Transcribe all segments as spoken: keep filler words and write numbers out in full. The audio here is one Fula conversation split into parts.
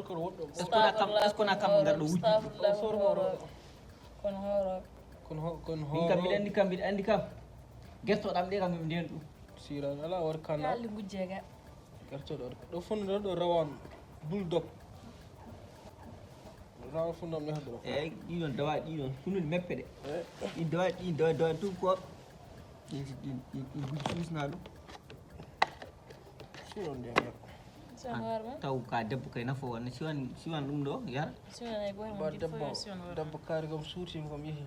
Kono woɗɗo. Est-ce que na kam, est-ce que na kam ngarɗo wujji? Astagfirullah, kono hooro. Kono hooro. Kono ho- kono Min kam mbiɗa hooro. Anndi kam, mbiɗa anndi kam. Gertoɗam ɗe kam mi ndeen ɗum. Sira ala war kana. Kalli gujje ga. Gertoɗo ɗo fof ɗo ɗo rawan. Bulldog. Rawan fof ɗam yahdo. Eyyi, ɗiɗon dawa ɗiɗon. Hunnude meppe ɗe. Ɗin dawa ɗin dawa dawa tout ko. Ɗin ɗin ɗin gujji susna ɗum. Sira ndiyam. Sono hoore ma. Taw ka debbo kay nafo wonno siwan siwan ɗum ɗo yara. Siwan ay gohe Ba mo jiɗi debbo fof siwan hoore. Debbo kaari kam suurtiima kam yehi.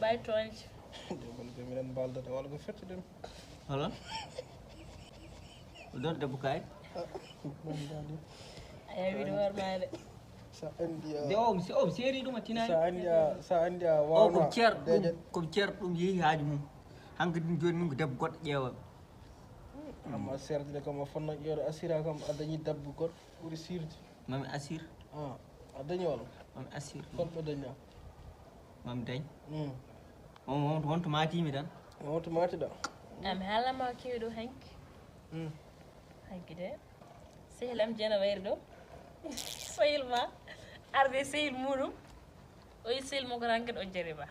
Bay toñje. Debbo ne miɗen mbaldata wala ko fettuɗen. Holo? Ɗon debbo kay. Ɗum dani. A yawiɗo hoore ma de. Sa andi De o si o seeri ɗum a tinani. Sa andi a sa andi a O ko wawna. ceer ɗum Deje. ko ceer ɗum yehi haaju mum. Hankadi jooni min ko debbo goɗɗo ƴeewa. Amma serdide kam a fonna ƴeewde asira kam a dañi debbo goɗɗo ɓuri sirde. Mami asir. Ah, a dañi wala? Mami asir. Holɓe daña? Mami dañ. Mm. On on on to matimi tan. Wonto matiɗa. Ami haalama kewi ɗo hanki. Mm. Hanki de. Sehil am jeena wayri ɗo. Sehil ma. Arde sehil muɗum. O yi sehil mo ko ranke ɗo jariba.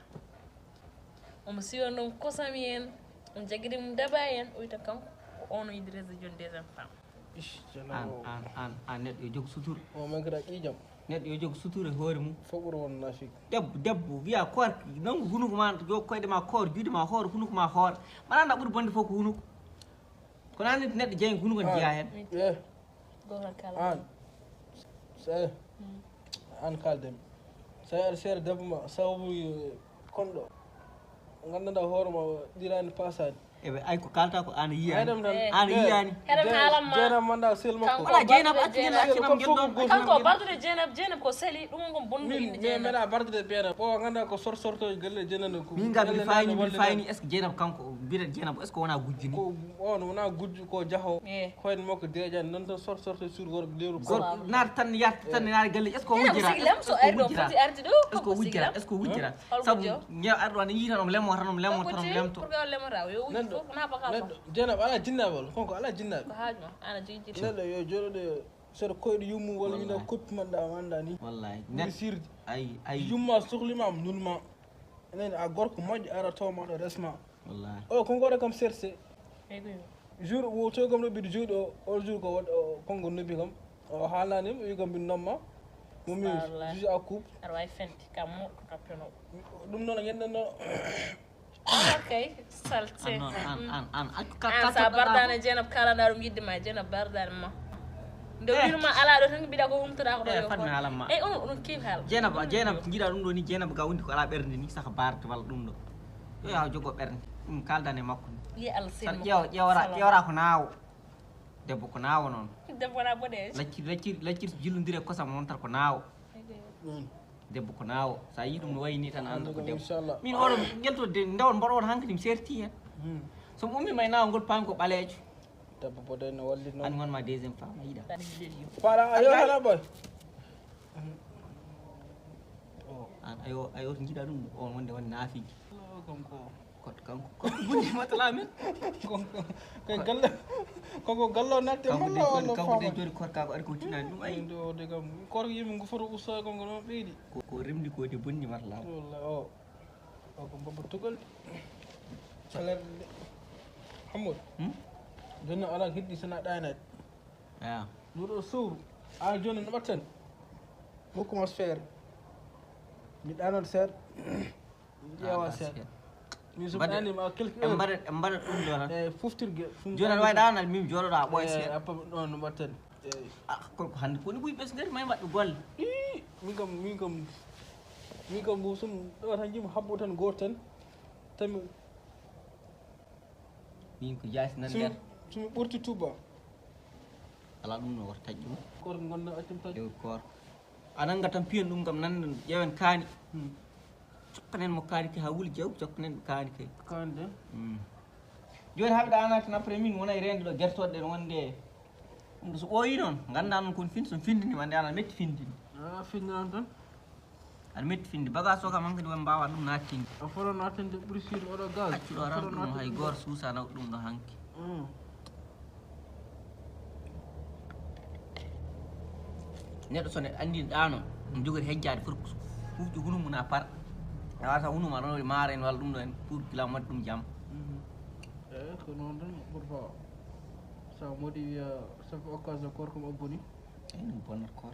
Omo siwa noon kosam en. On jagidi mum daba en. O wita kanko ko ono yidi resde joni deuxième femme. Ish, An janawo. an an an neɗɗo yo jog sutur. O man kadi a ƴiijam. Neɗɗo yo jog sutur e hoore mum. Fof ɓuri won nafik. Debbo debbo wiya koor nangu hunuko ma jo koyɗe ma koor juuɗe ma hoor hunuko ma hoor. Mbaɗa ɓuri bonde fof ko hunuko. Kono an neɗɗo jeygo hunuko ne jeeya heen. Eh, Goto kala. An. Sa an kalden. Sa aɗa seera debbo ma sababu konɗo. Nganndanɗaa hoore ma ɗirani pasani. Eɓe ay ko kalta ko an Ay yiyani. ɗam tan. Eh. An yiyani. Kadi mi haalan ma. Jeena manda sel makko. Wala jeynaba accu ngel accu nam ngel ɗon. Kanko bardude jeynab jeynab ko seli ɗum ko bondu Min inde min jeynab. Meɗa bardude jeena. Ɓo ngannda ko sor sorto galle jeena no. Min ngal mbiɗa fayni mbiɗa fayni est ce que jeynaba kanko mbiɗa jeynaba est ce que wona gujju ni. Ko on wona gujju ko jaho. Eh. Koyen makko deeƴani noon tan sor sorto sur worgo lewru. Gorko naata tan yarta tan naata galle est ce que o Jeynab wujjira? sigi lam so ari ɗo foti arde ɗo. Est ce que o wujjira? Est ce que o wujjira? Hol Sabu gujjo? Ngew arɗo ane yiita noon lemo tan noon lemo tan noon lemto. Pour que o lemora yo wuji Neɗɗo fof na baka neɗɗo jeena ala jinnabal konko ala jinnabal. Ko haaju ma ana jogi jiɗi. Neɗɗo yo jooɗoɗe seeɗa koyɗo yummum walla yina Wallahi. Koppi man ɗa manda ni. Wallahi Ɓuri neɗɗo sirde. Ay ay Yumma sohlima am nulma. Enen a gorko moƴƴo ara tawma ɗo resma. Wallahi. O ko ngoɗa kam serse. Eyyi. Jour woto kam ɗo mbiɗo jooɗi o on jour ko waɗ o konngol nobbi kam. O haalnanima o wi kam mbiɗo nomma. Momi Wallahi. Juge a coupe. Aɗa wawi fende kam moɗo kam peno. Ɗum noon ñande no. Ok. Salte. An noon an an an accu An sa bardani jeynab kalana ɗum yidde ma jeynab bardani ma. Nde Eh. Winuma ala ɗo tan mbiɗa ko humtoɗa ko ɗo Eh, yo fatmi fon. Haalan ma. Eyyi on onon kewi haala. Jeynaba jeynaba jiiɗa ɗum ɗo ni jeynaba ga wondi ko ala ɓernde ni saka barde walla ɗum ɗo. Yo yaw jogo ɓernde. Ɗum kalda ne makko ni. Ye Allah sen Tan mo. ƴeewa ƴeewata ƴeewata ko naawo. Debbo ko naawo noon. Debbo wona boɗeejo. Laccir laccir laccir jillondire kosam noon tan ko naawo. Debbo ko naawo sa yii ɗum no wayi ni tan annda ko debbo. Inchallah. Min oɗo geltode ndewon mboɗo on hankadi mi serti heen. Somi ummima e naawol ngol paami ko ɓaleejo. Debbo boɗeejo no wallit An noon. Wonma deuxième femme a yiɗa. Faala ayo hala boy. An ayo ayo to jiiɗa ɗum on wonde wonde naafiji. Kanko. Koto kanko koto bunni matala men. Kanko kay galle. Kanko gallo natte Kanko de malla joni walla kanko de fama. Joni korka ko ari ko tinani ɗum ay. Inde o de kam korko yimɓe ngu foto usta kanko noon ɓeydi. Ko ko rimdi ko de bunni matala. Walla o. O ko mbabba tugal. Salaire de. Hammod. Hmm? Joni ala hiddi sana ɗanade. Ya. Ɗuɗo sowru. A joni no ɓatten. Mo commence faire. Mi ɗanat seeɗa. Mi ƴeewa seeɗa. Min so ɗanima quelque En mbaɗa en mbaɗa ɗum ɗo tan. E foftirge. Joni aɗa wawi ɗanal min jooɗoɗa a ɓooya seeɗa. Appa ɗon no mbatten. Ah, ko ko hande koni ɓuy ɓes ngari ma e mbaɗɓe golle. Min kam min kam min kam mo sum ɗo tan jimi habbo tan goto tan. Tami Min ko jaasi nan sumi nder. Sumi ɓurti tuba. Ala ɗum no wata taƴ ɗum. Koto gonno accum taƴ. Ew koor. A nanga tan piyen ɗum kam nan ƴewen kaani. Cokkanen mo kaani ke ha wuli jaw cokkanen ɓe kaani ke. Kande. Joni haɓe ɗanaki tan après min wona e rende ɗo gertoɗe ɗen wonde. Ɗum ɗo so ɓooyi noon ganda noon kon fin so findini wande ana metti findini. A finnan tan. Aɗa metti finde bagage o kam hankadi won mbawa ɗum nattinde. A fota nattinde ɓuuri sirde oɗo gaz. Accuɗo tan ɗum hay goto suusana ɗum ɗo hanki. Mm. Neɗɗo so neɗɗo anndi ɗaano, jogori hejjaade foti huuƴde hunu mum a par. A waasa hunu ma ɗon maara en walla ɗum ɗo en pour gila waɗi ɗum jam. Eyi, ko noon tan ɓurata. So a moɗi wiya, ça fait occasion koor kam a boni. Eyi, ɗum bonnata koor.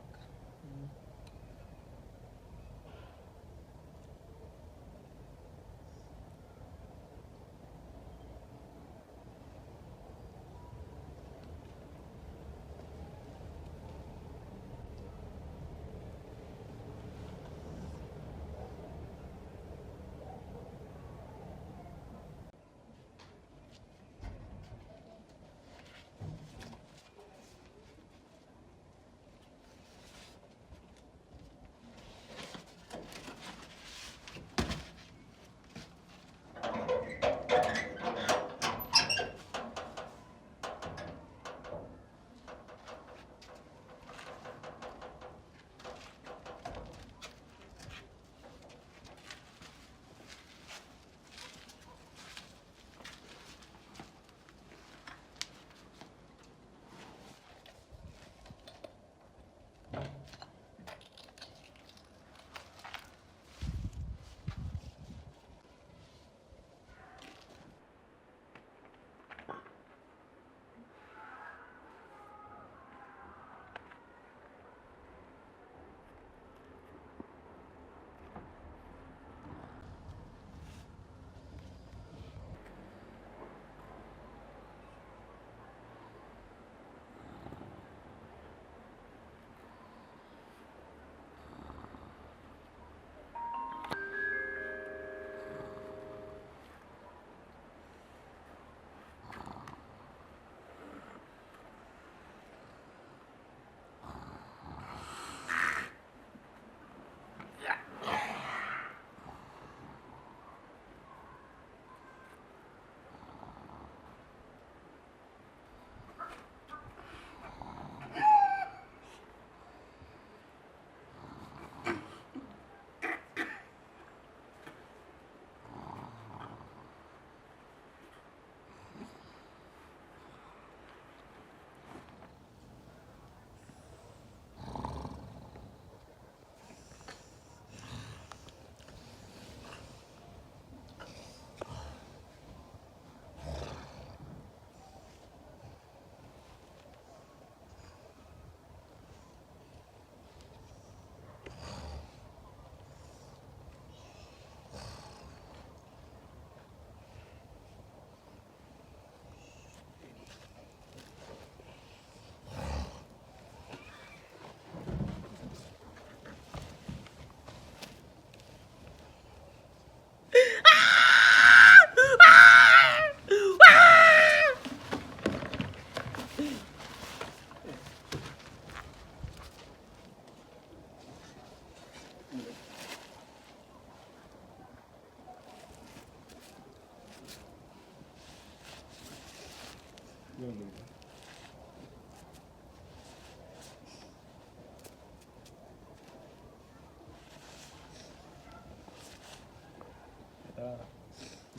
Dara.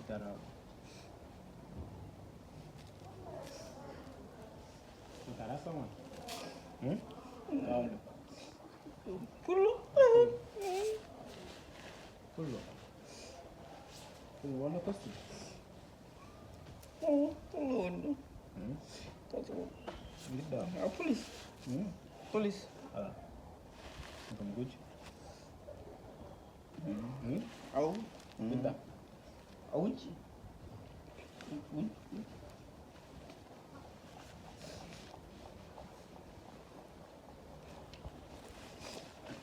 Dara. Dara sama. Hmm? Pullo. Pullo. Pullo wonno costume. Hmm, pullo woni ɗum. Hmm? Costume. Yiɗɗa. A police. Hmm? Police. Ala. Ɗum kam gujjo. Hmm? Aw. Hmm. Yiɗɗa. A wujji. Wujji.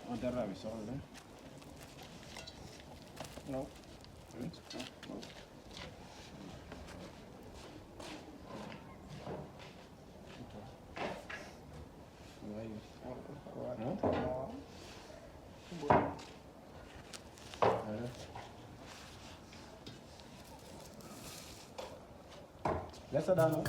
O darra mi soxla ɗum. No. Hmm? No. Wayi. Huh? Lesa ɗaano.